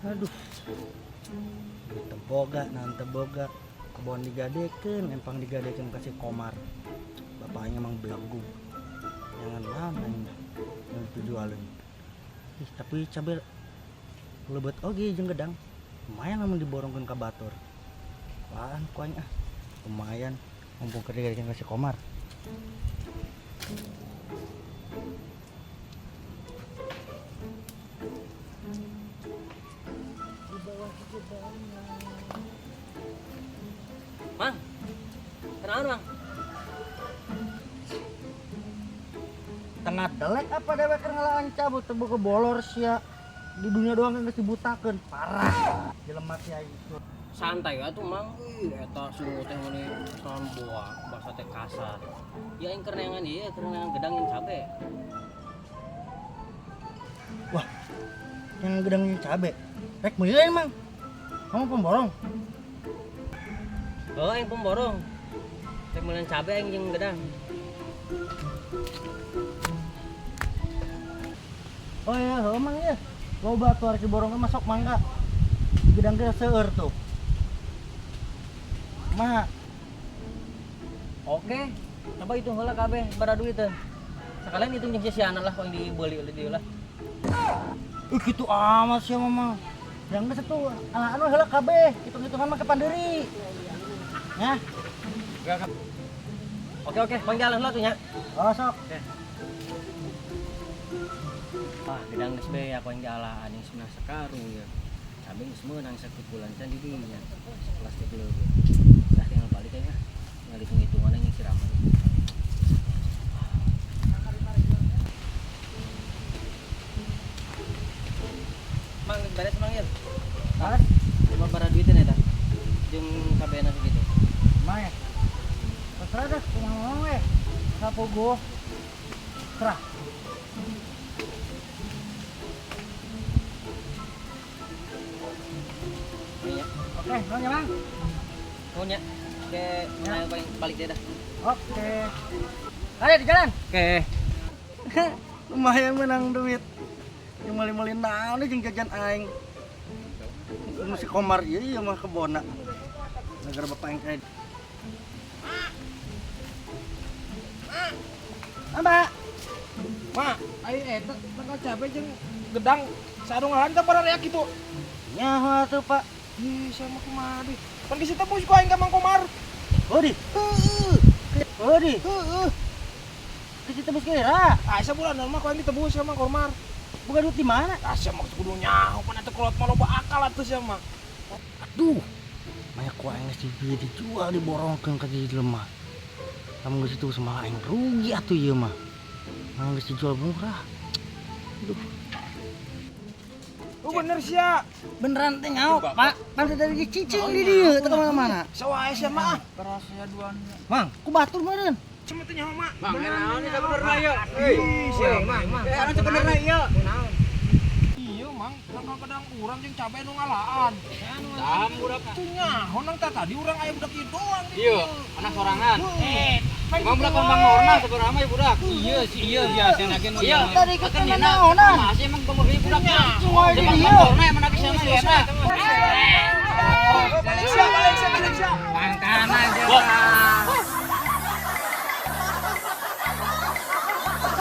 Aduh. Teu boga, naon teu boga. Kebon digadekeun, empang digadekeun ka si Komar. Bapaknya emang belegug. Jangan naon aing yang dijualin. Ih, tapi cabe lebet oge jeung gedang. Lumayan lamun diborongkeun ka batur. Apaan ku aing ah. Lumayan mumpung keur digadekeun ka si Komar. Di bawah gedangnya. Mang, kenaon, Mang? Tengah delek apa dewek keur ngalaan cabut teu boga bolor sia. Di dunia doang kan geus dibutakeun. Parah. Jelema teh aing. Santai atuh, Mang. Ih, eta sungu teh meuni salam boa, basa teh kasar. Ya aing keur neangan ieu, keur neangan gedang jeung cabe. Wah, yang gedang jeung cabe. Rek meuli lain, Mang. Kamu pemborong? Oh, aing pemborong. Rek meuli cabe aing jeung gedang. Oh iya, heuh Mang ya. Loba tuh arek diborong masuk mangga. Gedang ge seueur tuh. Ma. Oke, coba hitung heula kabeh bara duit teh. Sekalian hitung jeung si Siana lah yang dibeli oleh dia lah. Ih, kitu amat sia mah. Yang geus atuh ala anu heula kabeh, hitung-hitungan mah ke panderi. Ya. Oke oke, bang jalan heula tuh nya. Oh, sok. Oke. Wah, gedang geus be aku yang dialaan yang sebenarnya sekarung ya. Cabe geus meunang sakupulan can di dinya. Plastik leuweung. Dah tinggal balik aja. Tinggal hitung-hitungan yang si Rama. Mang beres Mang ya. Beres. Cuma bara duitin eta. Jeung cabena segitu. Mang ya. Terserah dah, kumaha ngomong we. Sapogo. Serah. Iya. Oke, nuhun ya, Mang. Nuhun ya. Oke, Ya. ayo paling balik deh dah. Oke. Ayo di jalan. Oke. Lumayan menang duit. Yang meuli-meuli naon jeung jajan aing. Mesti Komar ieu ieu mah kebona. Negara bapak aing kredit. Mbak. Mak, aing eta tangkal cabe jeung gedang sarung ngalan teh bara reak kitu. Nyaho atuh, Pak. Ih, sama kumaha deui. Pan geus ditebus ku aing ka Mang Komar. Oh di. Heeh. Oh di. Heeh. Geus ditebus kira. Ah, sabulan mah ku aing ditebus sama Mang Komar. Bukan duit di mana? Ah, sia mah kudu nyaho pan atuh kolot mah loba akal atuh sia mah. Aduh. Banyak ku aing geus dijual diborongkeun ka di lemah. Lamun geus ditebus malah aing rugi atuh ieu mah. Malah geus dijual murah. Aduh. Oh bener sia. Beneran teh nyaho, Pak. Pan teh dari cicing di dieu teh ka mana-mana. Sawae sia mah ah. Keras ya duaan. Mang, ku batur meureun. Cuma teh nyaho mak. Mang, naon ieu sabenerna ieu? Ih, sia mah. Naon sabenerna ieu? Iya, Mang, tangkal gedang urang jeung cabe nu ngalaan. Dam budak. Tuh nyaho nang tah tadi urang aya budak ieu doang di Iya, dieu. anak sorangan. Eh, Mang budak Bang Orna sebenarnya mah budak. Iya sih iya biasa nage nu. Iya, Tadi kita naonan. Masih emang pembeli budaknya. Cuma di Bang dieu. Orna emang nage sama ya eta. Balik sia, balik sia, balik sia. Pangkanan.